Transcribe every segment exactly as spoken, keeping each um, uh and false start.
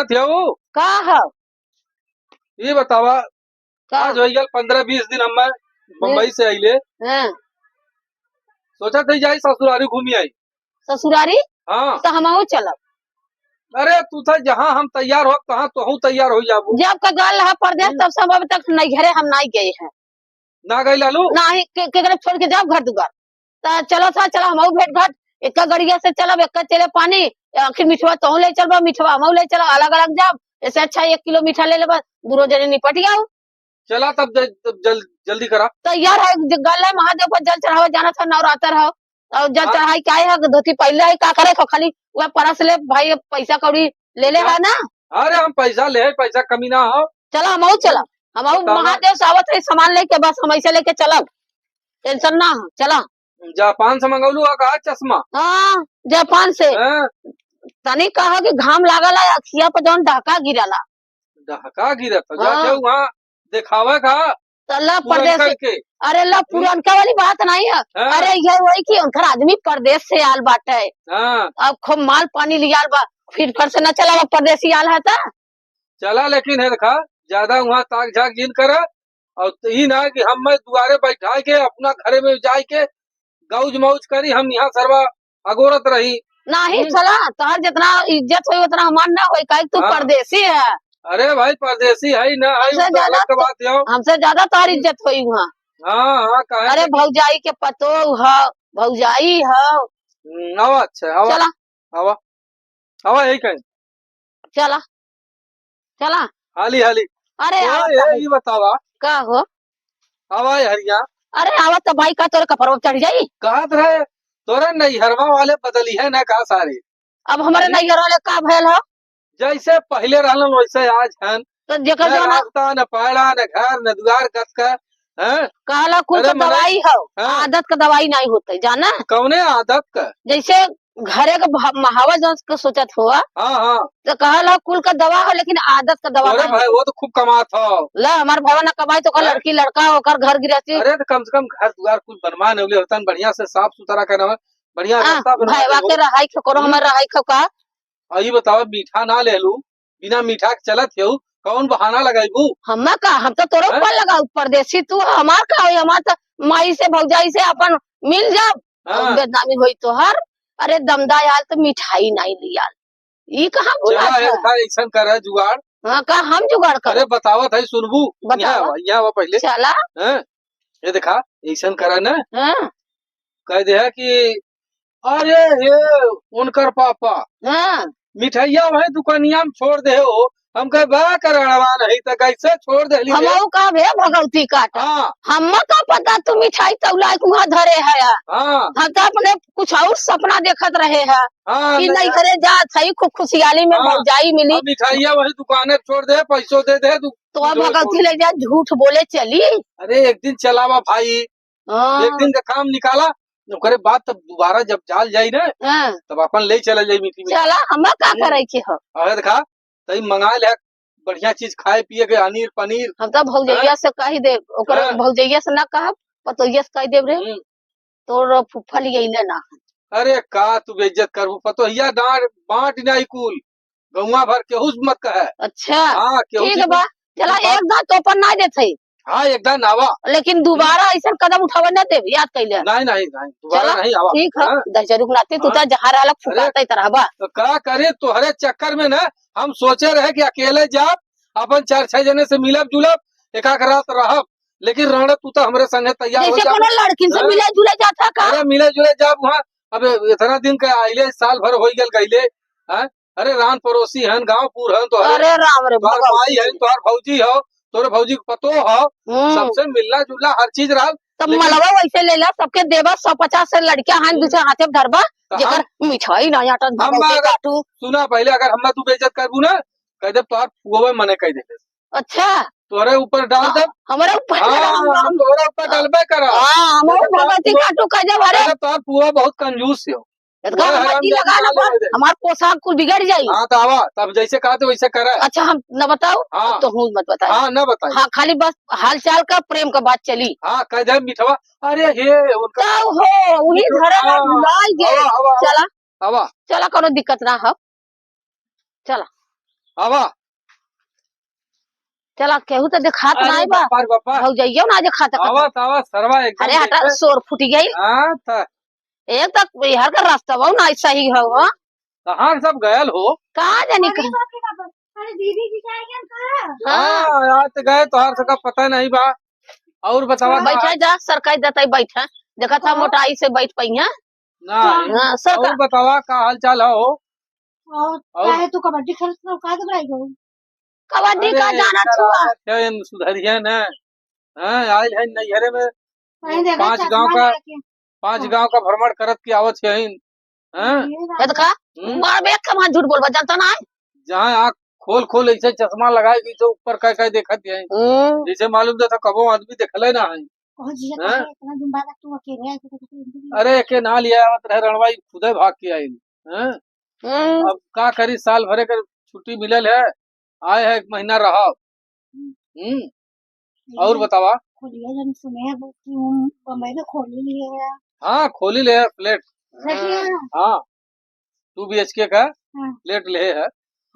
का हो? ये बतावा, का? आज होइ गल पन्द्रह बीस दिन हम्मे बम्बई से अइले। हाँ। सोचत हई जाई ससुरारी घूमी आई। ससुरारी? हाँ। तो हमहू चलब। अरे तू तो जहाँ हम तैयार हो, तहाँ तोहू तैयार होइ जाबू। जब का गल है परदेस, हम्म। तब से हम अभी तक नैहरे हम नाई गए हैं। ना गई लालू? नाही, के, केकरे छोड़ के जाब घर दुआर? त चलो सा, चलो हमहू भेंट घाट, एक्का गड़िया से चलब, एक्का चले पानी, आखिर मिठवा तोहू ले चलबा, मिठवा हमहू ले चलब, अलग अलग जाब, ऐसे अच्छा एक किलो मीठा ले लेबा, दूनो जने निपट जाओ। चला तब ज-, तब जल-, जल्दी करा। तैयार है, ज-, गल है महादेव पर जल चढ़ावा जाना था, नवरात्र हो, और जल हाँ। चढ़ाई क्या है, धोती पहले है, का करे खो, खाली वह परस ले भाई, पैसा कौड़ी ले ले जा। है ना? अरे हम पैसा ले, पैसा कमी ना हो। चला हमहू चला, हमहू बतावा। महादेव से आवत है सामान लेके, बस हम ऐसे लेके चलब, टेंशन ना हो, चला। जापान से मंगौलू है का चश्मा? हाँ, जापान से। हाँ। तनी कहा कि घाम लागल है, अखिया पे जौन डहका गिरला। डहका गिरत है, हाँ। जाके वहाँ देखावे का। तो ला पुरनका परदेसी के। अरे ला, हम्म। पुरनका वाली बात नहीं है। हाँ। अरे ये वही कि उनकर आदमी परदेस से आल बाटे। हाँ। अब खूब माल पानी लियाल बा, फिर घर से न चला, अब परदेसी आल है त। चला, लेकिन है देखा, ज्यादा वहाँ ताक झाक जिन करा, और ई ना कि हम मैं दुआरे बैठा के अपना घरे में जाए के गौज मौज करी, हम यहाँ सरवा अगोरत रही। नाही हम्म। चला, तोहर जितना इज्जत होई उतना हमार ना होई, काहे कि तू हाँ। परदेसी है। अरे भाई, परदेसी है ना, है हमसे उ तो ज्यादा अलग तो, बात है। हमसे ज्यादा तोहर हम्म। इज्जत होई वहाँ। हाँ, हाँ, काहे अरे कि भौजाई के पतोह हो, भौजाई हो। हम्म, आवा, अच्छा, आवा। चला। आवा। आवा, यही कहीं। चला, चला। हाली, हाली। अरे, ए, आवा ए, काहे? ई बतावा। का हो? आवा, ए हरिया। अरे, आवा तो भाई, का तोरे कपड़वा चढ़ जाई? कहत रहे, तोरे नैहरवा वाले बदली है ना का सारे? अब हमारे हम्म। नैहर वाले का भयल हो? जैसे पहले रहलन वैसे आज हन। तो जेकर न जौन रास्ता, न पाड़ा, न घर, न दुआर, कस का, हैं? कहला कुल अरे का मनई, दवाई हो, हाँ। आदत का दवाई नहीं होते, जाना? कौने आदत का? जैसे घरे के भा-, महावा जौन के सोचत हुआ, हाँ, हाँ। तो कहला कुल का दवा हो, लेकिन आदत का दवा अरे नहीं भाई, होते। वो तो खूब कमात हो। ला, हमार भावा ना कमाई तो ओकर हाँ। लड़की लड़का, ओकर घर गृहस्थी। अरे तो कम से कम घर दुआर कुल बनवा नेवले होतन, बढ़िया से साफ सुथरा करना, बढ़िया आ, रास्ता बनवा भैवा नेवले। के रहाई खो, करो हम्म। हमार रहाई खो का? और ये बतावा, मीठा ना लेलू, बिना मीठा के चलत हेऊ, कौन बहाना लगाइबू? हम्मा का, हम तो तोरो हैं? पर लगाऊ, परदेसी तू, हमार का होई, हमार तो माई से भौजाई से अपन मिल जाब, हाँ। और बदनामी होई तोहर। अरे दमदा याल तो मिठाई नहीं लियाल, ई कहाँ चला भुलात है? एक बार ऐसन करे जुगाड़। हाँ, का हम जुगाड़ करे? अरे बतावत है, सुनबू? बतावा। यहाँ आवा, यहाँ आवा पहले। चला। हैं? ये देखा, ऐसन करे ना। हाँ। कह दे है कि अरे हे, उनकर पापा, हाँ। मिठाइया वही दुकानिया में छोड़ दे हो। हम कहे, "बा, करड़वा नहीं, त कैसे छोड़ देली रे?" हमहू कहब, "हे भगवती काटा।" हाँ। हम्मा का पता तू मिठाई तौला के वहाँ धरे है। हाँ। हम तो अपने कुछ और सपना देखत रहे हैं हाँ, कि नहीं नहीं। घरे जात है, खूब खुशियाली में हाँ। भौजाई मिली। अब मिठाइया वही दुकाने पे छोड़ दे, पैसो दे दे, तू तो अब जो भगवती ले जा, झूठ बोले चली। अरे, एक दिन चलावा भाई, हाँ। एक दिन का काम निकाला, ओकरे बाद तब दोबारा जब जाल जाई ना, हाँ। तब अपन ले चला जाई मीठी मीठी। चला, हमें का हम्म। करे के हो? अरे देखा, तई मंगा ले बढ़िया चीज खाए पिए के, अनीर पनीर। हम तो भौजैया हाँ। से कही देब, ओकरे हाँ। भौजैया से ना कहब, पतोहिया से कही देब रे, हम्म। तोर फूफा लियैले ना। अरे का तू बेइज्जत करबू, पतोहिया डांट बांट ना ई कुल। गौवा भर केहू से मत कहे। अच्छा, हाँ, केहू ठीक से बा। कुछ चला, कुछ एक दांत तो अपन ना देत है। हाँ, एक दांत आवा। लेकिन दोबारा ऐसन कदम उठावे ना देब, याद कैले। नहीं, नहीं, नहीं, दोबारा चला, नहीं आवा। ठीक है, हाँ। दहिजरू के नाती तू हाँ। तो जहाँ रहला अरे, फुकाते तरह बा। तो का करे, तोहरे चक्कर में ना हम सोचे रहे कि अकेले जाब, अपन चार छह जने से मिलब जुलब, एक आध रात रहब, लेकिन राणा तू तो हमरे संगे तैयार हो जैसे जा। कोनो लड़किन से हाँ। मिले जुले जाता का? अरे मिले जुले जाब वहाँ। अब इतना दिन के आइले, साल भर हो गल गइले, हाँ? अरे रान पड़ोसी हन, गांव पूर हन, तोहरे अरे राम रे तोहर भगवती माई हन, रे। तोहर भौजी हो, तोहरे भौजी के पतो हो, हम्म। सबसे मिलना जुलना हर चीज रहल। तब लेकिन मलवा वैसे ले ला, सबके देबा, सौ पचास से लड़कियां हन, हम्म। दूसरे हाथे में धरबा, तो जेकर हम, मिठाई ना आटा हम भगवती अगर, काटू। सुना पहले, अगर हमें तू बेइज्जत करबू ना, कह दे तोहर फुआ मने कह दे। अच्छा। तोहरे ऊपर डाल हाँ, दे। हमारे ऊपर हाँ, डाल दे। हम तोहरे ऊपर डालबे करा। हाँ, हमारे अरे तोहर भगवती फुआ, काटू कह दे, अरे। अरे तोहर फुआ बहुत कंजूस हो। इतना वो हमार हराम दिल जादा लगा ना ना पर, लेवे दे। हमार पोशाक कुल बिगड़ जाई। हाँ, तो आवा, तब जैसे कहा तो वैसे करे। अच्छा, हम न बताओ, हाँ। तो हूँ मत बताई। हाँ, न बताई। हाँ, खाली बस हालचाल का, प्रेम का बात चली। हाँ, कह दे मिठवा, अरे हे, उनका तब हो, वही मिठवा, धरे में हाँ, भुलाई गए। आवा, आवा, आवा। चला, आवा। चला, कोनो दिक्कत ना हो। चला। आवा। चला, केहू तो देखात अरे नाई बा। बापा रे बापा। भौजइयो ना देखात। आवत, आवत, सरवा एकदम अरे हटा, देखे। शोर फूटि गई। हाँ, त एक तो बिहार का रास्ता बहु ना सही हो, हो। कहाँ सब गयल हो? कहाँ जानी अरे कहाँ? बाप रे बाप, अरे दीदी जी जाए गए कहाँ? हाँ। हाँ, आज तो गए, तोहार सबका पता नहीं बा। और बतावा हाँ। का बैठा हाल? जा, सरकाई देता ही बैठा। देखा था हाँ। मोटाई से बैठ पाई है। ना, हाँ। हाँ, सरका- और बतावा का हाल चाल हो? और और? काहे तू कबड्डी खेलत रहो, का घबराई गयो? कबड्डी अरे, का जाना इधर छुआ? आवत है, इन सुधरिया ने। हाँ, आइल है नैहरे में। कहीं देखा पाँच चश्मा गांव का, लगा के। पाँच हाँ। गांव का भ्रमण करत के आवत है इन। हाँ? ये ये देखा, हम्म। मार बे, कहाँ झूठ बोलबा, जानता ना है? जहाँ आँख खोल खोल ऐसे चश्मा लगाए, जैसे ऊपर कह कह देखत है। हम्म। जैसे मालूम देता कबो आदमी देखले ना है। कहो जिया, हाँ? काहे इतना दिन बाद तू अकेले आए, तो कुछ interview अरे, के ना लिया आवत रहे रणवा, ई खुदे भाग के आइल। हाँ? हम्म। अब का करी, साल भरे के छुट्टी मिलल है, आए है एक महीना रहब। हम्म। और हम्म। बतावा? खोलिया जन सुने हैं वो कि हम बम्बई में खोली लिए है। हाँ, खोली ले है flat। Flat लिए है? हाँ, two B H K का हाँ। Flat ले है।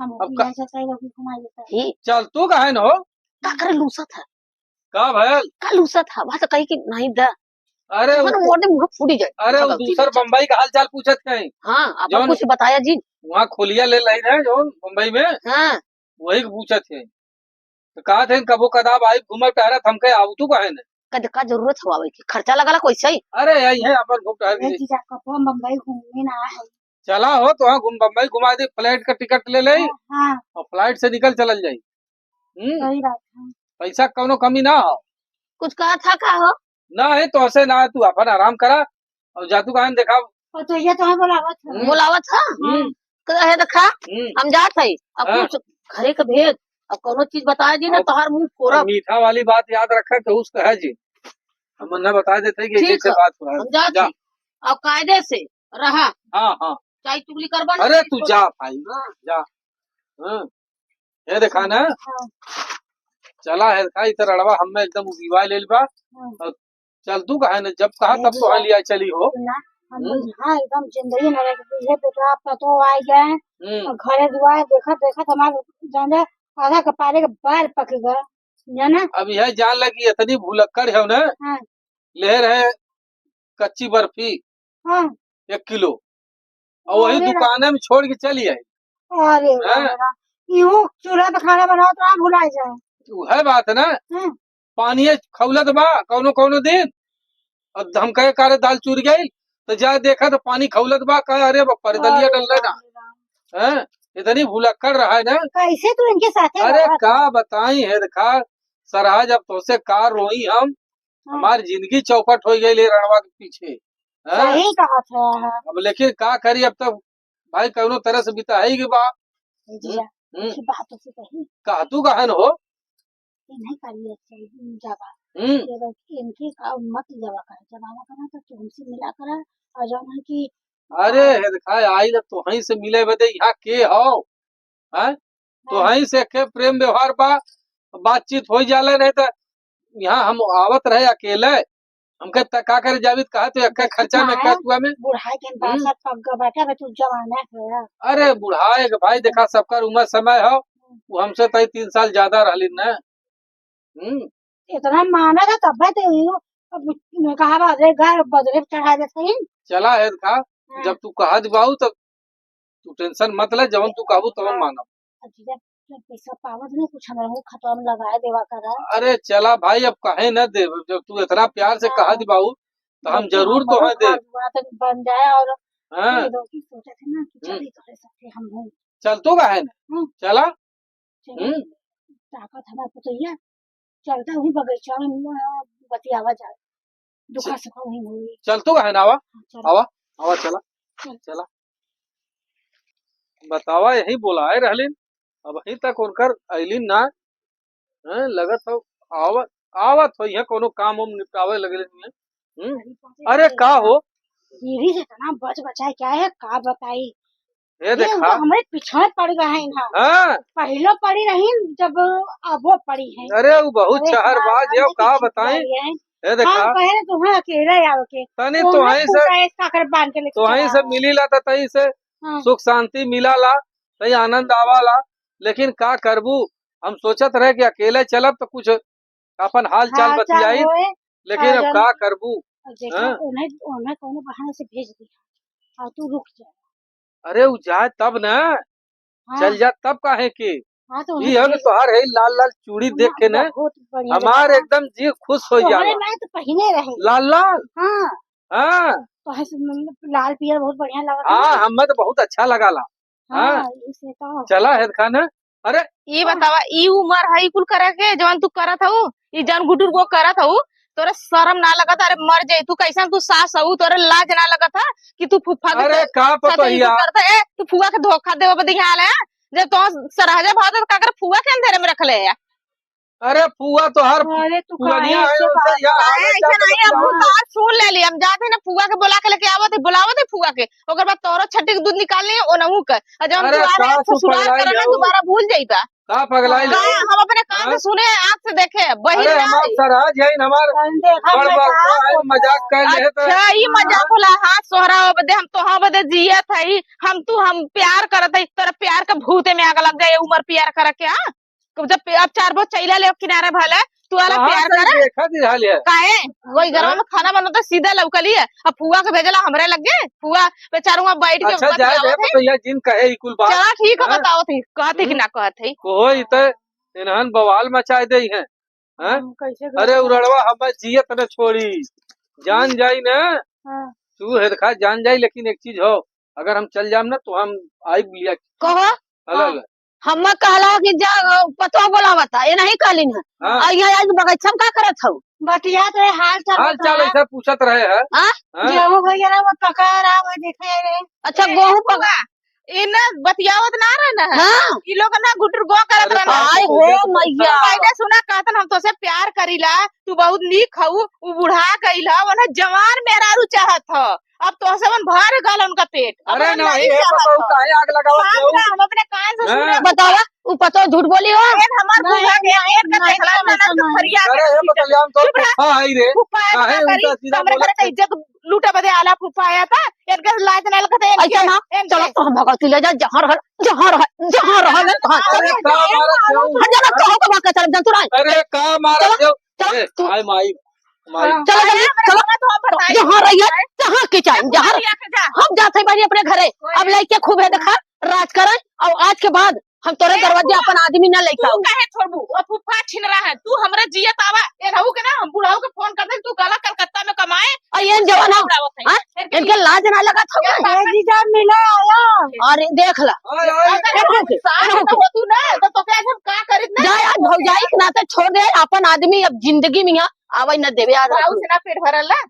हम अब भी का- ऐसा कई लोग घुमा लेता है। ही। चल, तू काहे न हो? का करे लूसत है? का भयल? का लूसत है? बात कही कि नहीं दा। अरे, अपन वो मोटे मुंह फूटी जाए। अरे, वो भगवती दूसर बचाए। बम्बई का हाल चाल पूछत कहीं। हाँ, अब जौन कुछ बताया जी। वहाँ खोलिया ले लाई रहे जौन बम्बई में। हाँ। वही के पूछत है। तो कहा थे कबो कदाब आई घूमे टहरत हमके आवतू काहे न? कद का जरूरत हो आवे की? खर्चा लगला कैसे ही? अरे, यही है अपन घूम टहर ए के। जीजा, कबो हम बम्बई घूमने ना आए हैं। चला हो तो हाँ घूम बम्बई घुमा दे, flight का ticket ले ले हाँ, हाँ। और flight से निकल चलल जाई। हम्म। सही बात है। पैसा कौनो कमी ना हो। कुछ कहा था का हो? ना है तो ऐसे ना है, तू अपन आराम करा और जातू काहे न देखा। और तो ये तो हम बोलावत है। हम्म। बोलावत है? हम्म। कहे देखा, हम्म। हम जात है। अब हाँ। कुछ घरे के भेद, अब कौनो चीज बताए जी ना, और तोहार मुंह फोड़ब। मीठा वाली बात याद रखा, केहू से कहे जी। हम ना बता देते कि ठीक ऐसे है, बात हुआ है। हम जात जा। है। अब कायदे से रहा। हाँ, हाँ। चाहे चुगली करबा ना, अरे, तू जा भाई, हाँ। जा। हाँ। ये देखा ना? हाँ। चला है, देखा, इधर अड़वा हमें एकदम उबिवाए लेल बा। हाँ। और चल तू कहे न, जब कहा ए तब तो जीजा, लिया चली हो। सुना, हम हम्म। लोग यहाँ एकदम जिंदगी में रह गई है, बेटा, आपका तो आ गया है। हम्म। और घरे दुआरे देखत, देखत हमारे जाने आधा कपारे के बाल पक गए, जाना? अब यह जान ला कि इतनी भुलक्कड़ है ना, हाँ। ले रहे कच्ची बर्फी हाँ। एक किलो, और वही अरे राम। दुकाने में छोड़ के चली आई। अरे हाँ। राम, राम। यूं चूल्हा पे खाना बनाओ तो आप भुला जाए। वह बात है ना, हाँ। पानी खौलत बा कौनो कौनो दिन, अब हम कहे, "का रे, दाल चूर गई?" तो जाए देखा तो पानी खौलत बा, कहे, "अरे बाप रे, दलिया अरे डलले ना।" राम, राम। हैं? इतनी भुलक्कड़ रहा है ना। कैसे तू इनके साथे अरे रहत का है? बताई है, देखा, सरहा, जब तोसे का रोई हम, हाँ। हमार जिंदगी चौपट हो गई ले रणवा के पीछे। हैं? सही कहत है। अब लेकिन का करी, अब तब भाई कौनो तरह से बिता ही के बा। ए जिया, हम्म। एक बात तोसे कही। कहा तू कहन हो? ये नहीं करी है, चल, जावा। हम्म। ये लोग इनके का मत जावा करे, जब आवा करा तो तू हमसे मिला करा, और जौन है कि अरे, हाँ। हे देखा, आई ना तोहई से मिले बदे यहाँ के हो? हैं? हाँ। तोहई से के प्रेम व्यवहार बा, बातचीत हो जाला, नहीं तो यहाँ हम आवत रहे अकेले, हमके त का करे जावित कहा तो एक्का खर्चा में, बुढ़ाए, का तुआ में? बुढ़ाए के हम्म। बासा पग बैठा बे, तू जवाना है। अरे बुढ़ाए के भाई, देखा सबकर उम्र समय हो, वो हमसे तई तीन साल ज्यादा रहलिन ना। हम्म। इतना माना था तब तो यू, अब कहा बा, अरे घर बदले चढ़ा देते हैं। चला है देखा, हाँ। जब तू कहा बाऊ तब तू tension मत ले, जवन तू कहबू तवन हाँ। मानब। अच्छा, जब, जब पैसा पावत नहीं, कुछ हमरा वो खतवा में लगाए देवा करा। अरे चला भाई, अब काहे न देब, जब तू इतना प्यार से हाँ। कहत बाऊ, तो हम जब जरूर हमारा तोहे देब। घर दुआर तक बन जाए और हाँ। ये लोग की सोचत है ना कि हम्म। चली तोरे साथे हम हूँ। चल तो काहे न? हम्म। चला। चला। हम्म। ताकत हमार पुतैया, चलता हुई बगीचा में, अ, बतियावा जाए। दुखा चल। सुखा वहीं होई। चल तो काहे ना आवा? हाँ, चल। आवा, आवा, चला। चल। चला। बतावा, यही बोलाए रहलिन, अबहीं तक उनकर अइलिन ना। हैं, लगत हो, आवत, आवत हो, यहाँ कोनो काम उम निपटावे लगलिन हैं। हम्म? अरे, अरे, का हो? दीदी से इतना बच बचाए क्या है, का बताई? ये ये देखा। तो हमरे पिछड़े पड़ गए हैं ना। हाँ। पहले पड़ी रही, जब अब वो पड़ी है। अरे, वो बहुत अरे, शहरबाज हाँ, है, हम का देखी बताई? पड़ गए हैं। ये देखा। हम कहे तुम्हें अकेले आओ के। तनी वो तोहई से, कुछ ऐसा काकर बांध के लेके तोहई चला से आओ। मिली ला, त तई से हाँ। सुख शांति मिला ला, तई आनंद आवा ला। लेकिन का करबू, हम सोचत रहे कि अकेले चलब तो कुछ अपन हाल चाल हाल चाल बतियाई, होए, लेकिन और अब जौन का करबू? अब देखा, हाँ? उन्हें, उन्हें कौनो बहाने से भेज दिया और तू रुक जा। अरे, उ जाए तब न, हाँ। चल जा तब काहे के? हाँ, तो ई उन्हें है कि भेज तोहार है लाल लाल चूड़ी देख के न, बहुत बढ़िया हमार लगा। एकदम जी खुश हो तोहरे जाला। मैं तो पहिने रहे। लाल लाल? हाँ। हाँ। तो है से मतलब लाल पियर बहुत बढ़िया लगा था हाँ, ना। हमें तो बहुत अच्छा लगा ला। हाँ, हाँ। इसे तो। चला है खाना। अरे। ई बतावा, ई उमर है, ई कुल करे के, जवन तू करत हऊ, ई जवन गुटुर गो करत हऊ, तोरे शरम ना लगत? अरे मर जाई तू, कैसन तू सास हऊ, तोरे लाज ना लगत है कि तू फुफा के अरे साथ, का साथ ई पतोहिया? कुल करत है? ए, तू फुआ के धोखा देवे बदे यहाँ आले है? जब तो सरहजे भाव तो का कर फुआ के अंधेरे में रख ले है? अरे फुआ तो हर अरे तू पुरनिया काहे है, ऐसे उनसे बात यहाँ अरे आवे ऐसे जावे नहीं, के अब बा। तू तो आज सुन ले ली, हम जाते हैं ना फुआ के बुला के लेके आवत है, बुलावत है फुआ के, ओकर बाद तोरो छट्टी के दूध निकाल ली, ओनहू के। और जब हम अरे दुआरे का तू ससुराल पगलाई करब ना, हऊ? दोबारा भूल जाइबा। का पगलाई हाँ, ले? हम अपने कान से हाँ? सुने, आँख से देखे, बहिर अरे ना हमार आई। सरहज है, हमार हम देखा बड़ मजाक बड़का है, होता मजाक है। कर ले तो। अच्छा, ई मजाक हाँ? होला, हाँ, सोहरा हो बदे, हम तोहा बदे जियत है, हम तू, हम प्यार करत है, तोरा प्यार के भूते में आग लग जाए, उमर प्यार करे के, हाँ? जब पे-, अब चार बहुत चैला ले किनारे भले, तू वाला कहाँ प्यार से करे। देखा दिहल है? काहे? वही घरवा हाँ? में खाना बनता सीधा लौकली है। अब फुआ के भेजला हमरे लगे, फुआ बेचारू वहाँ बैठ के अच्छा, जाए बतियावत दे, है। बतैया जिन कहे ई कुल बात। चला ठीक है, हाँ? बतावत है, कहत है कि हम्म। ना कहत है। कोई तो इन्हन बवाल मचाए दे हैं, हैं? हम कैसे घर अरे में उरड़वा, हम जियत न छोड़ी, जान जाई ना, हाँ। तू हेरखा जान जाई, लेकिन एक चीज हो, अगर हम चल जाम ना तो हम आई बुलिया कहो। अलग। हाँ। हम्मा कहला कि जा, अ, पतोह बोलावता, ये नहीं कहलिन है। हाँ। आ यहाँ आइके बगैचा में का करत हऊ? बतियात रहे, हाल चाल हाल होता चाल है। ऐसा पूछत रहे है। हाँ? हाँ। गेहूं भैया ना वो पका रहा, वो देखे रहे। अच्छा, ए, गेहूं ए, पका। फुआ, ई ना बतियावत ना रहे ना है। हाँ। ई लोग ना गुटुर गो करत अरे, रहे ना। का आय हो हो गया? मैया। पहले सुना कहतन हम तोसे प्यार करीला, तू बहुत नीक हऊ, उ बुढ़ा गइल ह, ओने जवान मेहरारू चाहत ह। अब तोहसे मन भर गल उनका पेट। अब अरे हम नहीं, नहीं हे चाहत पतोहू, ह। काहे आग लगावत साफ हऊ? ना, हम अपने कान से हैं? सुने। बतावा, उ पतोह झूठ बोली हो? एन हमार नहीं, बुढ़ा के, नहीं, एन का नहीं, देखला नहीं, ना, ना, नहीं। फरिया अरे, के हे पीछे। पतोहिया, हम तो चुप रह। फुफा हई रे। फुफा है, काहे का करी? उनका सीधा हमरे बोलत घर के हऊ? इज्जत लूटे बदे आला फुफा आया था। एन के लाज ना लगत है, एन ऐसा के, ना, एन चलो के। तो हम भगवती ले जा, जहाँ रह, जहाँ रह, जहाँ रह, अरे, का मारत हऊ? हट जा ना, कहो तो बात का चल, जंतु राय। अरे, का मारत चलो, हऊ? चलो, ए, तू आय माई, माई। हाँ। चलो, चलो, अरे, चलो। हमरा तो हम बताई। जहाँ रहिए, जहाँ के चाहे, जहाँ जहाँ लिया के जा। हम जात है बानी अपने घरे। ओए। अब लइके खूब है देखा, राज करन, और आज के बाद हम तोरे ए, दरवाजे फुआ, अपन आदमी ना लेके तू आऊ। काहे छोड़बू? ओ फुफा छिनरा है, तू हमरा जियत आवा, ए रहू के ना, हम बुढ़ाऊ के फोन कर दे, तू गला कलकत्ता में कमाए, और ये जवान हो, उड़ावत है। हाँ? फिर इनके लाज ना लगा था। ए जीजा, मिला आया। अरे देख ला। आय, आय। अगर ए, हम रुक, सास रुक। न होतू ना, तो तोके आज हम का करित ना? जा आज भौजाई के नाते छोड़ दे, अपन आदमी अब जिंदगी में यहाँ आवे न देवे आज। बाबू से ना पेट भरल ना।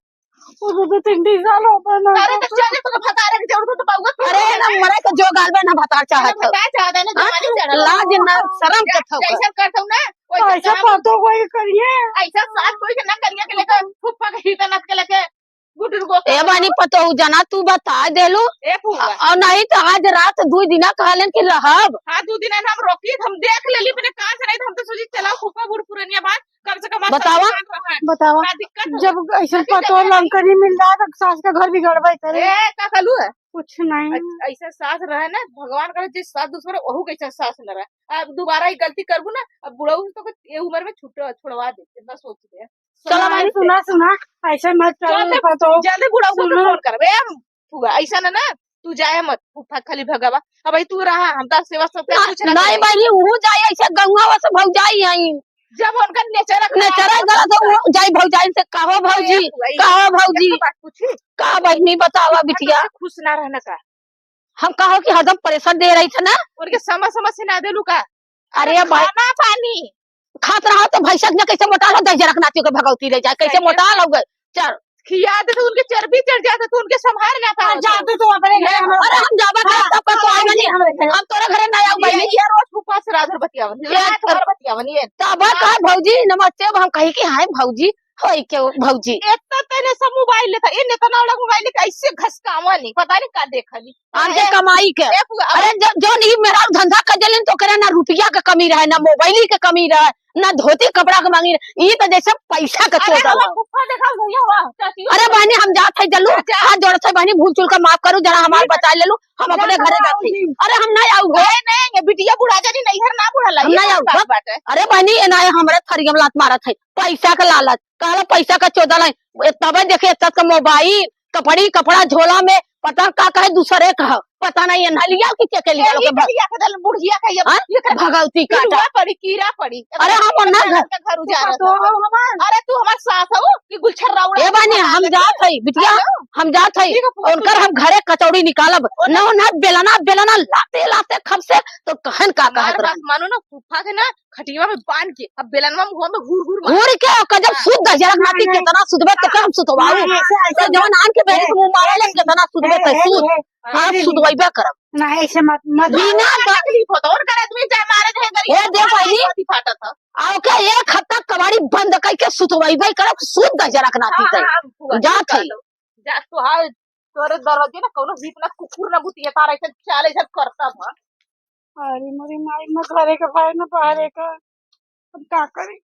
वो दो, दो तीन, तीन साल होता ना। अरे तो चल, तो भतारे के जरूरत हो तो बउआ तू अरे ना, मरे के जो गालबे ना भतार चाहत हो। भतार चाहत है ना, हाँ? जवानी चढ़ल। लाज ना, शर्म के ठोकर। जैसन करत हो ना, वैसन ऐसा करब। पतो कोई करिए। ऐसा सास कोई के ना करिए के लेकर, फुफ्फा के हित नत के लेके, गुटुर गो ए बानी पतोहू जना, तू बता देलू। ए फुआ। और नहीं तो आज रात दू दिना कहलन कि रहब। हाँ, दू दिन हम रोकी, हम देख लेली अपने कान से, नहीं तो हम तो सोची चलाओ फुफ्फा बूढ़ पुरनिया बात, कम से कम आज बतावा। साथ में रहन। बतावा। का दिक्कत हो? जब ऐसे पतो लंकनी मिल रहा तो सास का घर बिगड़बे करे। ए, का कहलू है? कुछ नहीं। ऐ-, ऐसा सास रहे ना, भगवान करे जिस सास दुश्मन रहे, वहू के ऐसा सास न रहे। अब दोबारा ये गलती करबू ना, अब बुढ़ऊ तो ये उम्र में छुट-, छुड़वा दे, इतना सोच ले। चलो भाई, सुना, सुना, ऐसे मत करो, जल्दी, पतो। जल्दी बुढ़ऊ को सुनो। फोन करबे। फुआ, ऐसा ना, ना, तू जाए मत, फूफा खाली भगावा। अब भाई तू रहा, हम तो सेवा सत्या ना, कुछ ना नहीं करी। बहिनी, ऊ जाए ऐसे गंगा से भौजाई आई। जब उनका नेचर खराब नेचर है, गलत है, ऊ जाए भौजाई से, "कहो भौजी, ए फुआ, कहो भौजी।" एक बात पूछी? का बहिनी बतावा फूफा बिटिया? सबसे खुश ना रहना का? हम कहो कि हरदम प्रेशर दे रही थे ना। उनके समझ, समझ से ना देलू का? अरे भाई। खाना पानी। खात रहा तो भैंसा के कैसे मोटा लो, दही जरा के नातियों के भगवती ले जाए, कैसे सही है। मोटा लो गए। चल। खिया दे तो उनके चर्बी चढ़ जाता, तो उनके संभाल ना पाओ। जाते तो अपने घर में। अरे हम जाबा हाँ, करे, तब का तो आए नहीं। हमरे घर। हम तोरे घरे ना आऊ ये, बहिनी। ये रोज फूफा से रात भर बतियावन। ये रात भर बतियावन ये। तब का भौजी नमस्ते, अब हम कही कि हाय भौजी, होई के भौजी। इतना तेने सब मोबाइल लेता, इन इतना बड़ा मोबाइल लेके ऐसे घसकावा नहीं, पता नहीं का देखा नहीं। आन के ए, कमाई के। ए फुआ, अरे जो, जो नहीं मेरा धंधा कर देलिन तो करे ना रुपया के कमी रहे, ना मोबाइल के कमी रहे, ना धोती कपड़ा के मांगी, ई तो जैसे पैसा का अरे चोदल हमार है। फुफ्फा देखा भैया हुआ, चाची। अरे बहनी, हम जात है, चलू, चाचा। हाथ जोड़त है बहनी, भूल चूल का माफ करू, जरा हमार ठीक है। बचा लेलू, हम अपने घरे जात है। अरे हम ना आऊ हो। नहीं, नहीं, ये बिटिया बुढ़ा जानी, नैहर ना बुढ़ाला, हम ये ना कौन आऊ, बात बस। बाटे? अरे बहनी, ये ना है, हमरे थरिया में लात मारत है, पैसा का लालच, कहला पैसा का चोदल है, ए, तबे देखे इतना का मोबाइल, कपड़ी, कपड़ा झोला में, पता का कहे दूसरे का ह। पता नहीं ये नलिया की के, के लिए यही लोग के भग-, लिया के दल बुढ़िया का ये, हाँ? ये कर भगवती काटा। पिलुआ पड़ी, कीड़ा पड़ी। अरे हम ना घर के घर उजाड़ा तो था। हो हमार। अरे तू हमार सास हो कि गुलछर्रा उड़ा ए के बानी, भगा हम देती जात है? हई, बिटिया, हेलो? हम जात है। ठीक है, फुआ, उनकर तू हम घरे कचौड़ी निकालब। ओने ना, ना, बेलना, बेलना, लाते, लाते खब से तो कहन का हमार कहत बात रही। मानो ना, फूफा के ना, खटिया में बांध के, अब बेलनवा मुंह में घूर घूर मार। घूर के, ओकर जब हाँ। सुत दहिजरक नाती हाँ। केतना सुतबे, केतना हम सुतवाऊ। हाँ, ऐसे, ऐसे तो जवन आन के बेरी के मुंह मारे ले, केतना सुतबे, ते सुत। हाँ, सुतवाइबे करब। ना, ऐसे मत, मत। बिना बात तकलीफ होता, और कर आदमी चाहे मारे, चाहे गरीब ए, दे होता, बहिनी। नहीं होती फाटत है। आ, ओके, एक हफ्ता कबाड़ी बंद कइके सुतवाइबे करब, सुत दहिजरक नाती हाँ, ते। हाँ, हाँ, फुआ, जात ठीक है। बात हो। जा, तोहार, तोरे दरवाजे ना कौनो हित ना कुकुर ना बुतिया तारा ऐसे चाल ऐसे करता बा। अरे मोरी माई, ना घरे के भाई, ना बाहरे का। अब का करी?